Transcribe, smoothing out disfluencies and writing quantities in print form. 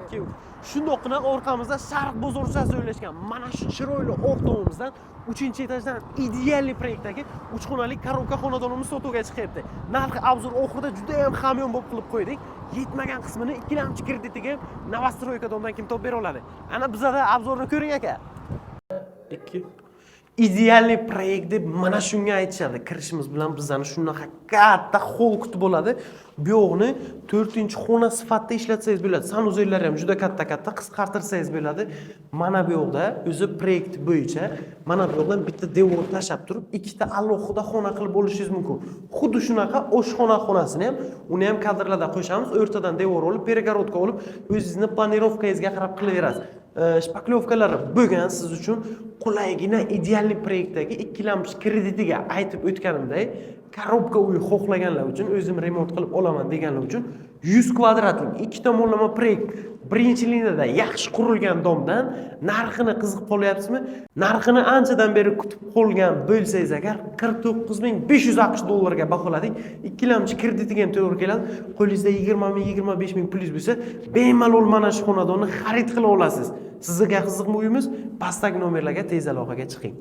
Ikki. Shundoqqina orqamizda Sharq bozorchasi joylashgan. Mana shu chiroyli oq domimizdan, uchinchi etajdan идеальный proyektdagi uch xonali коробка xonadonimiz sotuvga chiqyapti. Narxi обзор oxirida juda ham hamyonbop qilib qo'ydik. Yetmagan qismini ikkilamchi kreditiga ham новостройка domdan kim topib bera oladi? Ana, bizada обзор ni ko'ring, aka. Ikki. Идеальный proyekt deb mana shunga aytishadi. Kirishimiz bilan bizani shunaqa katta xoll kutib oladi. Bu yoqni to'rtinchi xona sifatida ishlatsangiz bo'ladi. Санузел lari ham juda katta katta, qisqartirsangiz bo'ladi. Mana bu yoqda o'zi proyekt bo'yicha mana bu yoqdan bitta devor tashlab turib, ikkita alohida xona qilib olishingiz mumkin. Xuddi shunaqa oshxona xonasini ham, uni ham kadrlarda qo'shamiz. O'rtadan devor olib, перегородка olib, o'zingizni планировка ngizga qarab qilaverasiz. Шпаклёвка lari bo'lgan, siz uchun qulaygina идеальный proyektdagi ikkilamchi kreditiga, aytib o'tganimdek, коробка uy xohlaganlar uchun, o'zim remont qilib olaman deganlar uchun 100 kvadratlik ikki tomonlama proyekt, birinchi liniyada yaxshi qurilgan domdan narxini qiziqib qolyapsizmi? Narxini anchadan beri kutib qolgan bo'lsangiz agar, 49 500 AQSh dollariga baholadik. Ikkilamchi kreditiga ham to'g'ri keladi. Qo'lingizda 20 ming, 25 ming pulingiz bo'lsa, bemalol mana shu xonadonni xarid qila olasiz. Sizga qiziqmi uyimiz? Pastdagi nomerlarga tez aloqaga chiqing.